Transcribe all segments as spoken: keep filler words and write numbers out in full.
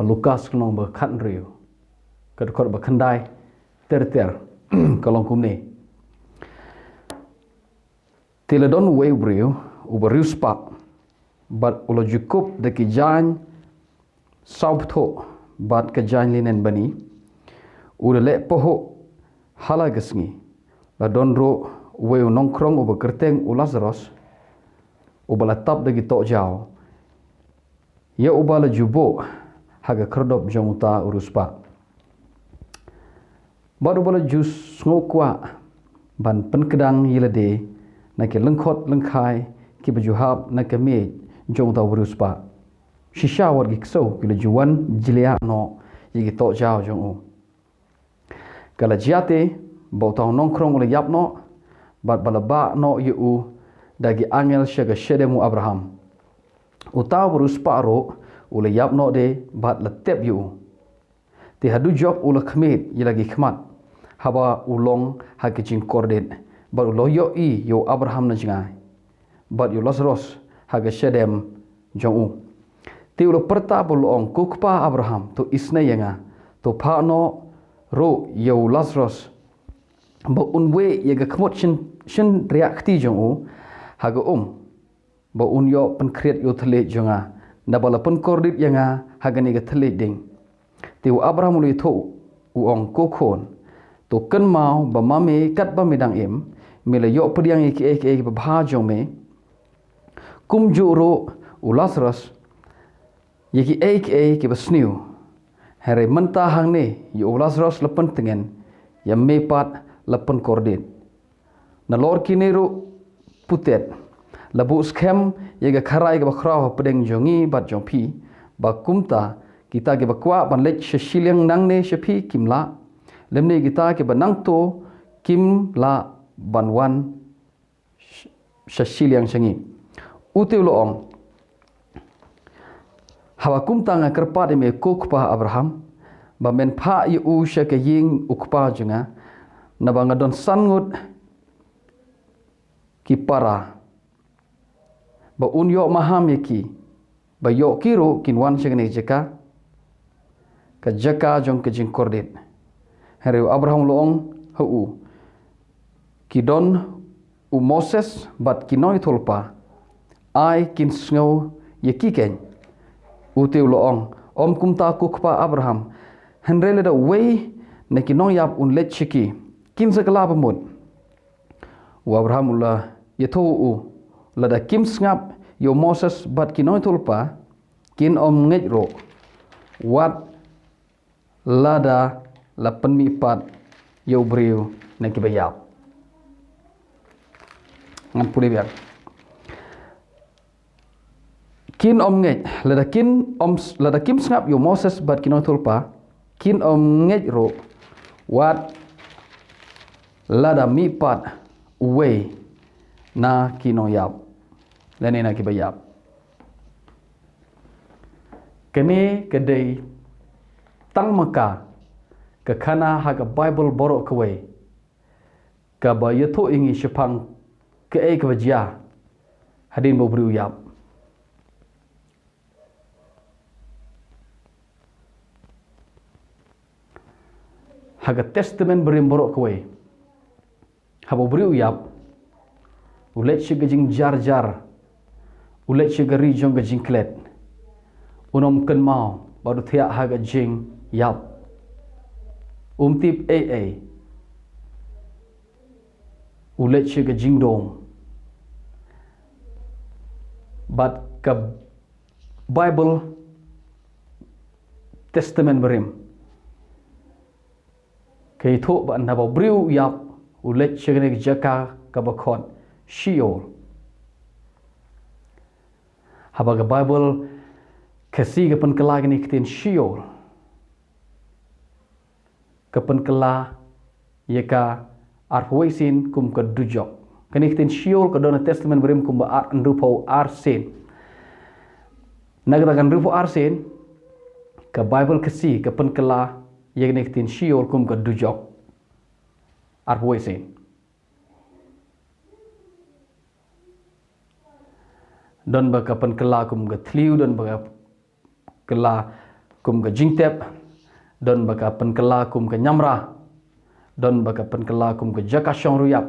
Lukas ka lynnong ba khathynriew, ka dkhot ba khyndai ter ter, ka long kumne. Te la don uwei u briew uba riewspah, bad u la ju kup da ki jaiñ sawpthuh bad ka jaiñ linen bani, u la leh pahuh ha la ka sngi. La don ruh uwei u nongkhrong uba kyrteng u Lasaros, uba la tap da ki tohjaw, ïa uba la ju buh ha ka khyrdop jong uta u riewspah, bad uba la ju sngewkwah ban pynkdang ïa lade na ki lyngkhot lyngkhai kiba ju hap na ka miej jong uta u riewspah. Shisha wat ki ksew ki la ju wan jliah noh ïa ki tohjaw jong u. Ka la jia te ba uta u nongkhrong u la ïap noh, bad ba la bah noh ïa u da ki angel sha ka shadem u Abraham. Uta u riewspah ruh u la ïap noh de bad la tep ïa u. Te ha dujok u la khmied ïa la ki khmat haba u long ha ka jingkordit, bad u la ïohi ïa u Abraham na jngai, bad ïa u Lasaros ha ka shadem jong u. Te u la pyrta bad u la ong, Ko kpa Abraham, to isynei ïa nga, to phah noh ruh ïa u Lasaros, ba un weh ïa ka khmut shyn, shynriah kti jong u ha ka um, ba un ïoh pynkhriat ïa u thylliej jong nga, naba la pynkordit ïa nga ha kane ka thylliej ding. Te u Abraham u la ïathuh, u ong, Ko khun, to kynmaw ba ma me katba me dang im, me la ïoh pdiang ïa kiei kiei kiba bha jong me, kumjuh ruh u Lasaros ïa kiei kiei kiba sniew. Hynrei mynta hangne ïa u Lasaros la pyntngen, ïa me pat la pynkordit. Nalor kine ruh putet, la buh skhem ïa ka kharai kaba khraw hapdeng jong ngi bad jong phi, ba kumta kita kiba kwah ban leit sha shiliang nangne sha phi kim lah, lymne kita kiba nangto kim lah ban wan sh-, sha shiliang sha ngi. U te u la ong, Haba kumta nga kyrpad ïa me ko kpa Abraham, ba men phah ïa u sha ka ïing u kpa jong nga, naba nga don san ngut ki para, ba un ïoh maham ïa ki, ba ïoh ki ruh kin wan sha kane ka jaka, ka jaka jong ka jingkordit. Hynrei u Abraham u la ong ha u, Ki don u Moses bad ki nongïathuhlypa, ai kin sngew ïa ki keiñ. U te u la ong, Ym kumta ko kpa Abraham, hynrei lada uwei na ki nongïap un leit sha ki, kin sa kylla ba mut. U Abraham u la ïathuh ha u, Lada kim sngap ïa u Moses bad ki nongïathuhlypa, kin ym ngeit ruh, wat lada la pynmihpat ïa u briew na kiba ïap. Ngan pule biang. Kin ym ngeit, lada kin ym s-, lada kim sngap ïa u Moses bad ki nongïathuhlypa, kin ym ngeit ruh, wat lada mihpat uwei na ki nongïap, lane na kiba ïap. Kane ka dei tang ma ka ka khana ha ka Baibl baroh kawei, kaba ïathuh ïa ngi shaphang kaei kaba jia hadien ba u briew u ïap. Ha ka Testament Barim baroh kawei, haba u briew u ïap, u leit sha ka jingjarjar, u leit sha ka ri jong ka jingklet, un ym kynmaw bad u thiah ha ka jingïap. Um tip ei ei, u leit sha ka jingdum. Bad ka Baibl, Testament Barim, ka ïathuh ba haba u briew u ïap, u leit sha kane ka jaka kaba khot Sheol. Haba ka Baibl Khasi ka pynkylla kane ka ktien Sheol, ka pynkylla ïa ka arphew wei sien kum ka dujok. Kane ka ktien Sheol ka don ha Testament Barim kumba ar-, hynriewphew ar sien. Na kata ka hynriewphew ar sien, ka Baibl Khasi ka pynkylla ïa kane ka ktien Sheol kum ka dujok. Arphew wei sien. Don ba ka pynkylla kum ka thliew, don ba ka kylla kum ka jingtep, don ba ka pynkylla kum ka ñiamra, don ba ka pynkylla kum ka jaka shong ruyap.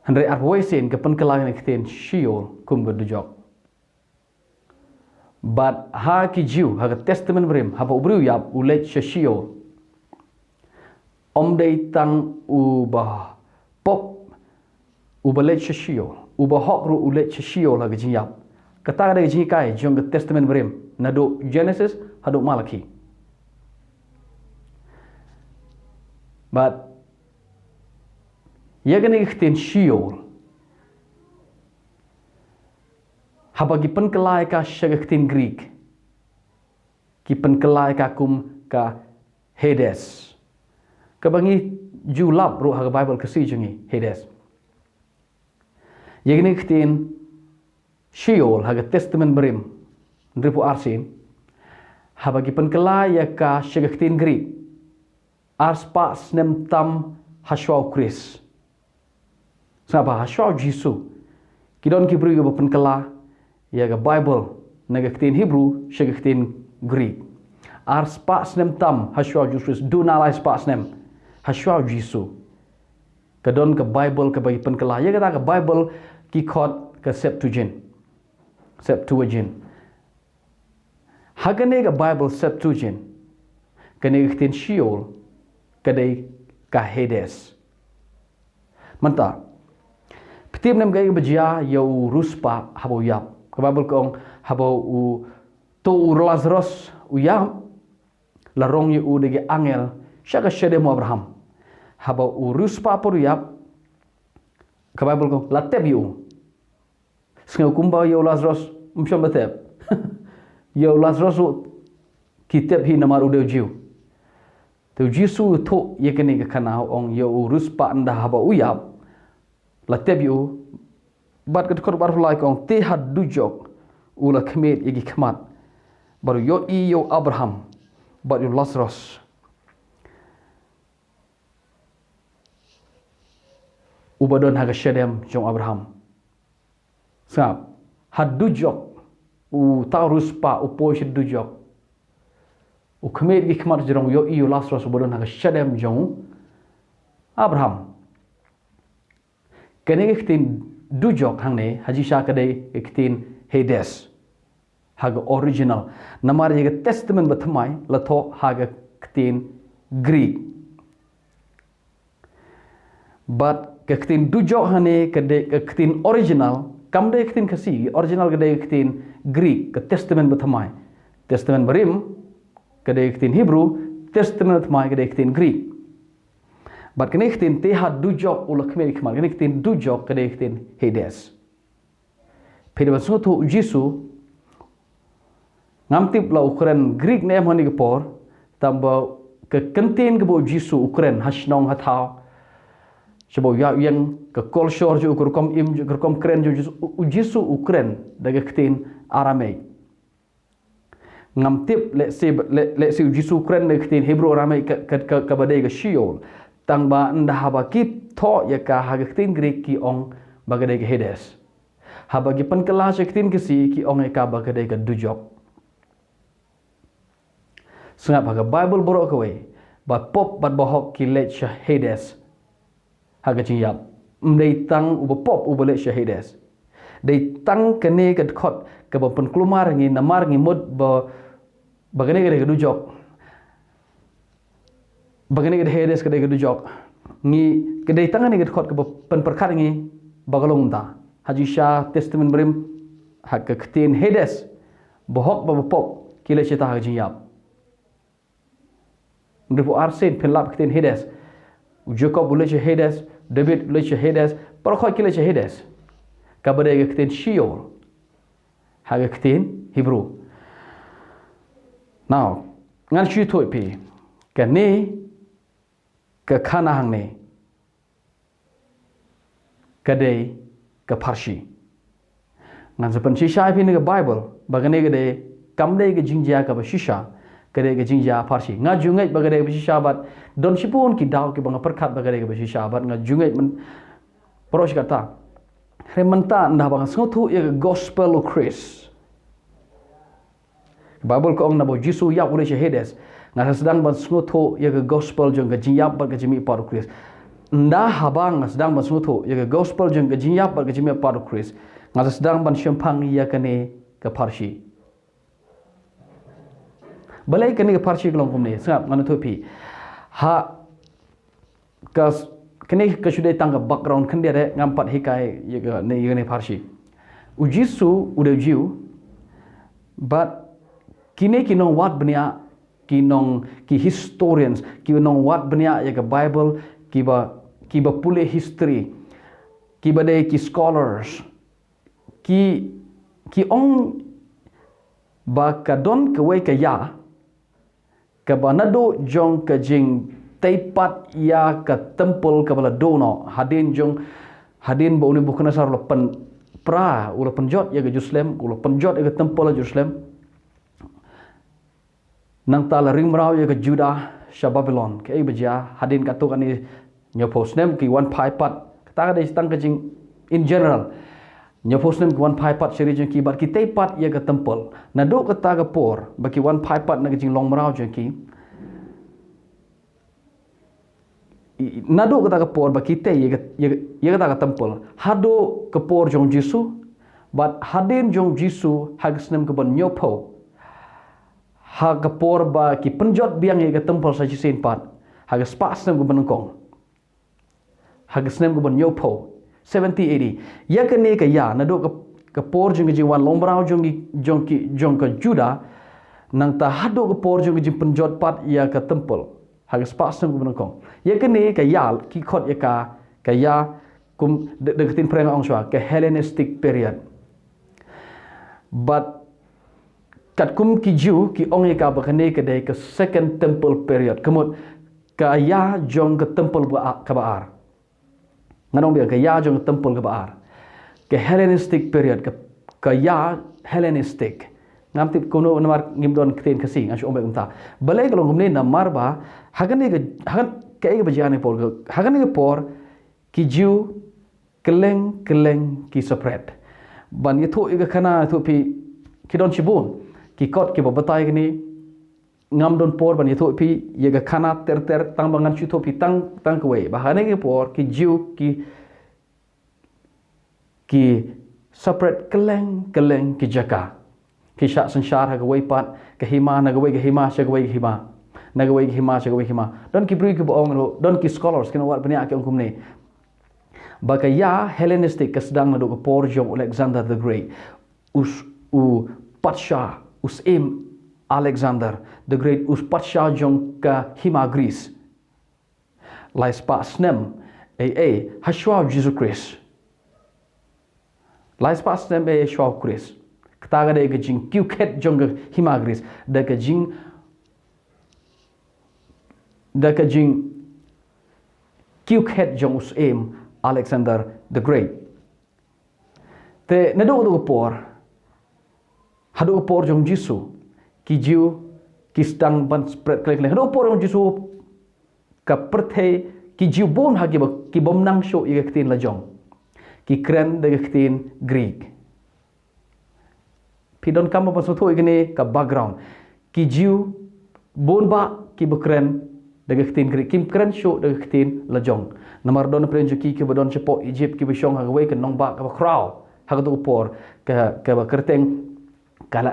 Hynrei arphew wei sien ka pynkylla ïa ka ktien Sheol kum ka dujok. Bad ha ki Jiw, ha ka Testament Barim, haba u briew u ïap u leit sha Sheol, ym dei tang uba pop uba leit sha Sheol, uba hok ruh u leit sha Sheol ha ka jingïap. Kata ka dei ka jinghikai jong ka Testament Barim, naduh Genesis haduh Malaki. Bad ïa kane ka ktien Sheol, haba ki pynkylla ïa ka sha ka ktien Greek, ki pynkylla ïa ka kum ka Hades. Kaba ngi ju lap ruh ha ka Baibl Khasi jong ngi, Hades. Ïa kane ka ktien Sheol ha ka Testament Barim, hynriewphew ar sien, haba ki pynkylla ïa ka sha ka ktien Greek, ar spah snem tam hashwa u Khrist. Sngap bha, hashwa u Jisu. Ki don ki briew kiba pynkylla ïa ka Baibl na ka ktien Hebru sha ka ktien Greek. Ar spah snem tam hashwa u Jisu Khrist, duna lai spah snem hashwa u Jisu. Ka don ka Baibl kaba ki pynkylla. Ïa kata ka Baibl ki khot ka Septuagint. Septuagint. Ha kane ka Baibl Septuagint, kane ka ktien Sheol ka dei ka Hades. Mynta, phi tip ne em kaei kaba jia ïa u riewspah haba u ïap? Ka Baibl ka ong, haba u, to u Lasaros u ïap, la rong ïa u da ki angel sha ka shadem u Abraham. Haba u riewspah pat u ïap, ka Baibl ka ong, la tep ïa u. Sngewbha kumba ïa u Lasaros ym shym la tep. Ïa u Lasaros ruh ki tep hi namar u dei u Jiw. Te u Jisu u thoh ïa kane ka khana, u ong ïa u riewspah, ynda haba u ïap, la tep ïa u. Bad ka dkhot ba arphew lai ka ong, te ha dujok u la khmied ïa ki khmat, bad u ïohi ïa u Abraham bad ïa u Lasaros uba don ha ka shadem jong u Abraham. Sngap, ha dujok, uta u riewspah u poi sha dujok, u khmied ki khmat, jrong u ïohi ïa u Lasaros uba don ha ka shadem jong u Abraham. Kane ka ktien dujok hangne ha jingshisha ka dei ka ktien Hades ha ka original. Namar ïa ka Testament Bathymmai la thoh ha ka ktien Greek. Bad ka ktien dujok hangne ka dei ka ktien original, kam dei ka ktien Khasi, original ka dei ka ktien Greek, ka Testament Bathymmai. Testament Barim ka dei ka ktien Hebru, Testament Bathymmai ka dei ka ktien Greek. Bad kane ka ktien te ha dujok u la khmied ki khmat, kane ka ktien dujok ka dei ka ktien Hades. Phi dei ban sngewthuh u Jisu, ngam tip la u kren Greek ne em ha kane ka por, tangba ka kyntien kaba u Jisu u kren ha shnong ha thaw, shaba u ïa u ïeng, ka kolshor jong u, ka rukom im jong u, ka rukom kren jong u Jisu, u, u Jisu u kren da ka ktien Aramaic. Ngam tip, lehse, le-, lehse u Jisu u kren da ka ktien Hebru Aramaic ka, ka, ka, kaba dei ka Sheol. Tangba ynda haba ki thoh ïa ka ha ka ktien Greek ki ong ba ka dei ka Hades. Haba ki pynkylla sha ka ktien Khasi ki ong ïa ka ba ka dei ka dujok. Sngap, ha ka Baibl baroh kawei, ba pop bad ba hok ki leit sha Hades ha ka jingïap. Ym dei tang uba pop uba leit sha Hades. Dei tang kane ka dkhot kaba pynkulmar ngi namar ngi mut ba, ba kane ka dei ka dujok, ba kane ka dei Hades, ka dei ka dujok. Ngi, ka dei tang kane ka dkhot kaba pynpyrkhat ngi ba ka long kumta. Ha jingshisha Testament Barim, ha ka ktien Hades, ba hok bad ba pop ki leit shata ha ka jingïap. Hynriewphew ar sien phin lap ka ktien Hades. U Jakob u leit sha Hades, David u leit sha Hades, baroh khoit ki leit sha Hades. Kaba dei ka ktien Sheol ha ka ktien Hebru. Now, ngan shu ïathuh ïa phi, kane ka khana hangne ka dei ka pharshi. Ngan sa pynshisha ïa phi na ka Baibl ba kane ka dei, kam dei ka jingjia kaba shisha, ka dei ka jingjia pharshi. Nga ju ngeit ba ka dei kaba shisha bad don shibun ki daw kiba nga pyrkhat ba ka dei kaba shisha bad nga ju ngeit myn-, baroh shi katta. Hynrei mynta ynda ba nga sngewthuh ïa ka gospel u Khrist, Bible ka ong naba u Jisu u ïap u leit sha Hades. Nga sa sdang ban sngewthuh ïa ka gospel jong ka jingïap bad ka jingmihpat u Khrist. Ynda haba nga sdang ban sngewthuh ïa ka gospel jong ka jingïap bad ka jingmihpat u Khrist, nga sa sdang ban shemphang ïa kane ka pharshi. Balei kane ka pharshi ka long kumne? Sngap, ngan ïathuh phi. Ha ka s-, kane ka shu dei tang ka background khyndiat, ngam pat hikai ïa kane, ïa kane pharshi. U Jisu u dei u Jiw, bad kine ki nongwad bniah, ki nong, ki historians, ki nongwad bniah ïa ka Bible, kiba, kiba pule history, kiba dei ki scholars, ki, ki ong ba ka don kawei ka ïa kaba naduh jong ka jingtei pat ïa ka temple kaba la duh noh, hadien jong, hadien ba u Nebukhadnessar u la pynpra, u la pynjot ïa ka Jerusalem, u la pynjot ïa ka temple ha Jerusalem. Nangta la ring mraw ïa ka Judah sha Babylon. Kaei ba jia? Hadien katto katne hynñiewphew snem ki wan phai pat. Kata ka dei tang ka jing in general. Hynñiewphew snem ki wan phai pat sha ri jong ki bad ki tei pat ïa ka temple. Naduh kata ka por ba ki wan phai pat na ka jinglong mraw jong ki, i-, naduh kata ka por ba ki tei ïa ka, ïa ka, ïa kata ka temple, haduh ka por jong u Jisu, bad hadien jong u Jisu ha ka snem kaba hynñiewphew, ha ka por ba ki pynjot biang ïa ka temple sa shisien pat, ha ka spah snem kaba nyngkong, ha ka snem kaba hynñiewphew, seventy A D. Ïa kane ka ïa, naduh ka, ka por jong ka jingwan long mraw jong ki, jong ki, jong ka Judah, nangta haduh ka por jong ka jingpynjot pat ïa ka temple, ha ka spah snem kaba nyngkong. Ïa kane ka ïa, ki khot ïa ka, ka ïa, kum da, da ka ktien Phareng ong shwa, ka Hellenistic period. Bad katkum ki Jiw ki ong ïa ka ba kane ka dei ka Second Temple period. Ka mut ka ïa jong ka temple ba a-, kaba ar. Ngan ong biang, ka ïa jong ka temple kaba ar. Ka Hellenistic period, ka, ka ïa Hellenistic. Ngam tip kumno namar ngim don ktien Khasi, nga shu ong beit kumta. Balei ka long kumne? Namar ba ha kane ka, ha kan-, kaei kaba jia ha kane ka por, ka, ha kane ka por ki Jiw kylleng kylleng ki separate. Ban ïathuh ïa ka khana, ïathuh phi, ki don shibun ki kot kiba batai kane. Ngam don por ban ïathuh phi ïa ka khana ter ter, tang ba ngan shu ïathuh phi tang, tang kawei. Ba ha kane ka por ki Jiw ki, ki separate kylleng kylleng ki jaka. Ki shah synshar ha kawei pat ka hima, na kawei ka hima sha kawei ka hima, na kawei ka hima sha kawei ka hima. Don ki briew kiba ong ruh, don ki scholars, ki nongwad bniah ki ong kumne, ba ka ïa Hellenistic ka sdang naduh ka por jong u Alexander the Great. U s-, u patsha, u syiem Alexander the Great, u patsha jong ka hima Greece. Lai spah snem, ei, ei, ha shuwa u Jisu Khrist. Lai spah snem, ei, ha shuwa u Khrist. Kata ka dei ka jingkiew khet jong ka hima Greece. Da ka jing, da ka jingkiew khet jong u syiem Alexander the Great. Te naduh, naduh ka por, haduh ka por jong u Jisu, ki Jiw ki sdang ban spread kylleng kylleng. Haduh ka por jong u Jisu, ka pyrthei, ki Jiw bun ha kiba, ki bym nang shuh ïa ka ktien la jong, ki kren da ka ktien Greek. Phi donkam ban sngewthuh ïa kane ka background. Ki Jiw bun bah kiba kren da ka ktien Greek, kim kren shuh da ka ktien la jong. Namar don pyrshah jong ki kiba don shapoh Egypt, kiba shong ha kawei ka nongbah kaba khraw ha kato ka por, ka, kaba kyrteng ka la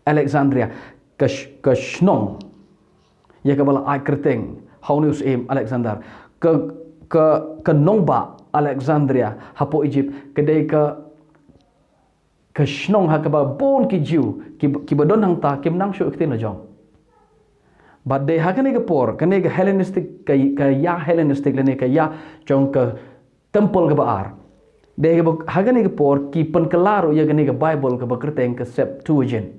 Alexandria, ka sh-, ka shnong ïa kaba la ai kyrteng ha une u syiem Alexander. Ka, ka, ka nongbah Alexandria hapoh Egypt ka dei ka, ka shnong ha kaba bun ki Jiw, ki, kiba don hangta kim nang shuh ktien la jong. Bad dei ha kane ka por, kane ka Hellenistic, ka, ka ïa Hellenistic lane ka ïa jong ka temple kaba ar. Dei kaba, ha kane ka por ki pynkylla ruh ïa kane ka Bible kaba kyrteng ka Septuagint.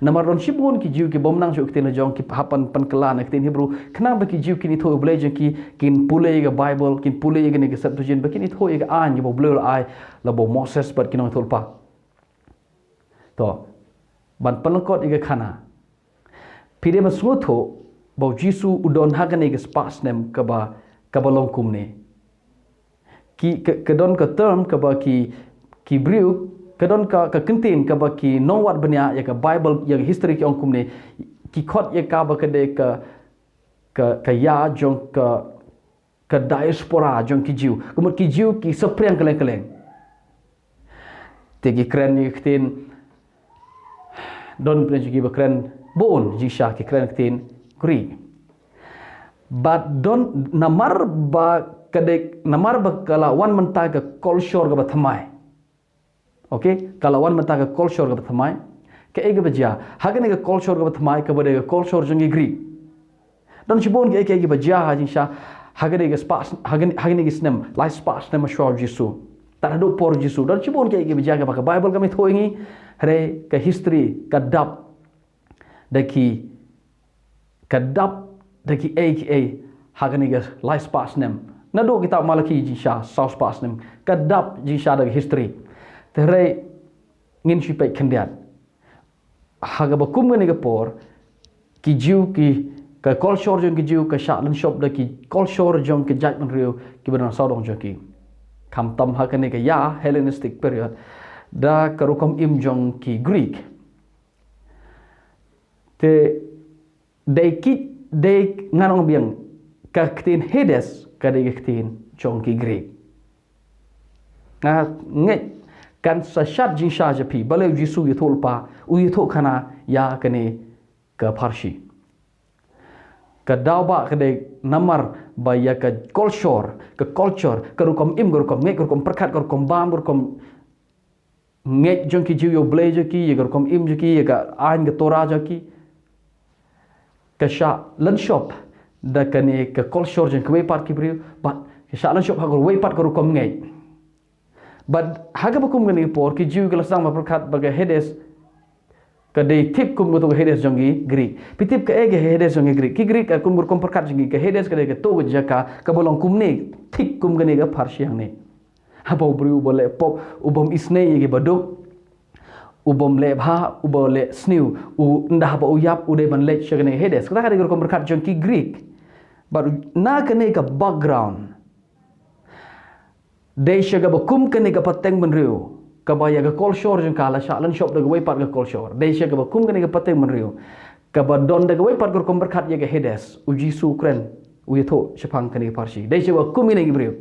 Namar don shibun ki Jiw ki bym nang shuh ktien la jong, ki hap ban pynkylla na ktien Hebrew, khnang ba ki Jiw kin ithuh ïa u Blei jong ki, kin pule ïa ka Bible, kin pule ïa kane ka Septuagint, ba kin ithuh ïa ka aiñ kaba u Blei u la ai, la ba u Moses bad ki nongïathuhlypa. To, ban pynlyngkot ïa ka khana, phi dei ban sngewthuh ba u Jisu u don ha kane ka spah snem kaba, kaba long kumne. Ki, ka, ka don ka term kaba ki, ki briew Ka don ka, ka kyntien kaba ki nongwad bniah ïa ka Bible, ïa ka history ki ong kumne, ki khot ïa kaba ka dei ka, ka, ka ïa jong ka, ka diaspora jong ki Jiw. Ka mut ki Jiw ki saphriang kylleng kylleng. Te ki kren ïa ka ktien, don pynban kiba kren bun jingshisha ki kren ktien Greek. Bad don namar ba ka dei, namar ba ka la wan mynta ka culture kaba thymmai. Okay, ka la wan mynta ka culture kaba thymmai. Kaei kaba jia ha kane ka culture kaba thymmai kaba dei ka culture jong ki Greek? Don shibun kiei kiei kiba jia ha jingshisha ha kane ka spah, ha kane, ha kane ka snem, lai spah snem shuwa u Jisu. Tad haduh por Jisu don shibun kiei kiei kiba jia kaba ka Bible kam ïathuh ïa ngi. Hynrei ka history ka dap da ki, ka dap da kiei kiei ha kane ka lai spah snem. Naduh kitab Malaki jingshisha saw spah snem ka dap jingshisha da ka history. Te hynrei ngin shu peit khyndiat. Ha kaba kum kane ka por, ki Jiw ki, ka culture jong ki Jiw ka shah lynshop da ki culture jong ki jaitbynriew kiba don sawdong jong ki. Khamtam ha kane ka ïa Hellenistic period da ka rukom im jong ki Greek. Te dei ki, dei ngan ong biang, ka ktien Hades ka dei ka ktien jong ki Greek. Nga ngeit kan sa shad jingshisha jong phi, balei u Jisu u ïathuh lypa, u ïathuh khana ïa kane ka pharshi. Ka daw ba ka dei namar ba ïa ka culture, ka culture, ka rukom im, ka rukom ngeit, ka rukom pyrkhat, ka rukom bam, ka rukom ngeit jong ki Jiw ïa u Blei jong ki, ïa ka rukom im jong ki, ïa ka aiñ ka Torah jong ki, ka shah lynshop da kane ka culture jong kiwei pat ki briew, bad ka shah lynshop ha kawei pat ka rukom ngeit. Bad ha kaba kum kane ka por ki Jiw ki la sdang ban pyrkhat ba ka Hades ka dei thik kum kato ka Hades jong ki Greek. Phi tip kaei ka Hades jong ki Greek? Ki Greek ka kum ka rukom pyrkhat jong ki, ka Hades ka dei kato ka jaka kaba long kumne, thik kum kane ka pharshi hangne. Haba u briew uba leh pop, u bym isynei ïa ki baduk, u bym leh bha, uba leh sniew, u ynda haba u ïap u dei ban leit sha kane ka Hades. Kata ka dei ka rukom pyrkhat jong ki Greek. Bad na kane ka background, dei sha kaba kum kane ka pateng bynriew kaba ïa ka culture jong ka la shah lynshop da kawei pat ka culture. Dei sha kaba kum kane ka pateng bynriew kaba don da kawei pat ka rukom pyrkhat ïa ka Hades, u Jisu u kren, u ïathuh shaphang kane ka pharshi. Dei sha kaba kum kine ki briew,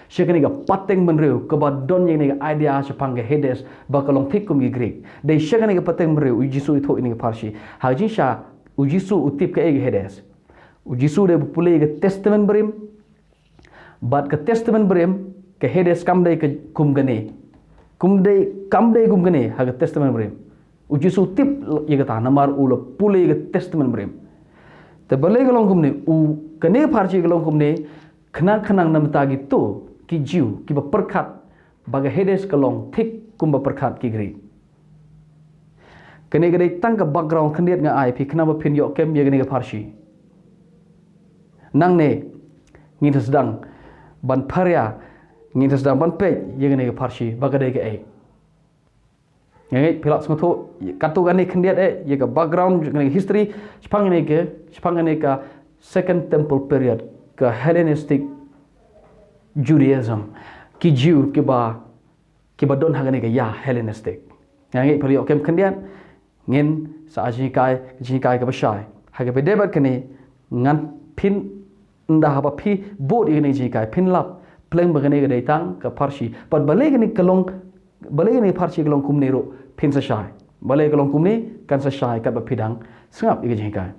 sha kane ka pateng bynriew kaba don ïa kane ka idea shaphang ka Hades ba ka long thik kum ki Greek. Dei sha kane ka pateng bynriew u Jisu u ïathuh ïa kane ka pharshi. Ha jingshisha u Jisu u tip kaei ka Hades. U Jisu u dei ba pule ïa ka Testament Barim. Bad ka Testament Barim, ka Hades kam dei ka kum kane. Kum dei, kam dei kum kane ha ka Testament Barim. U Jisu u tip ïa kata namar u la pule ïa ka Testament Barim. Te balei ka long kumne, u, kane ka pharshi ka long kumne, khnang khnang na bynta kito ki Jiw kiba pyrkhat ba ka Hades ka long thik kumba pyrkhat ki Greek. Kane ka dei tang ka background khyndiat nga ai phi khnang ba phin ïoh kem ïa kane ka pharshi. Nangne ngin sa sdang ban pharia, ngin sa sdang ban peit ïa kane ka pharshi ba ka dei kaei. Nga ngeit phi lah sngewthuh katto katne khyndiat eh ïa ka background, ïa ka history shaphang kane ka, shaphang kane ka Second Temple Period, ka Hellenistic Judaism, ki Jiw kiba, kiba don ha kane ka ïa Hellenistic. Nga ngeit phi lah ïoh kem khyndiat. Ngin sa ai jinghikai, jinghikai kaba shai. Ha kaba dei bad kane ngan pyn, ynda haba phi bud ïa kane jinghikai phin lap pleng ba kane ka dei tang ka pharshi. Bad balei kane ka long, balei kane ka pharshi ka long kumne ruh phin sa shai. Balei ka long kumne kan sa shai katba phi dang sngap ïa ka jinghikai.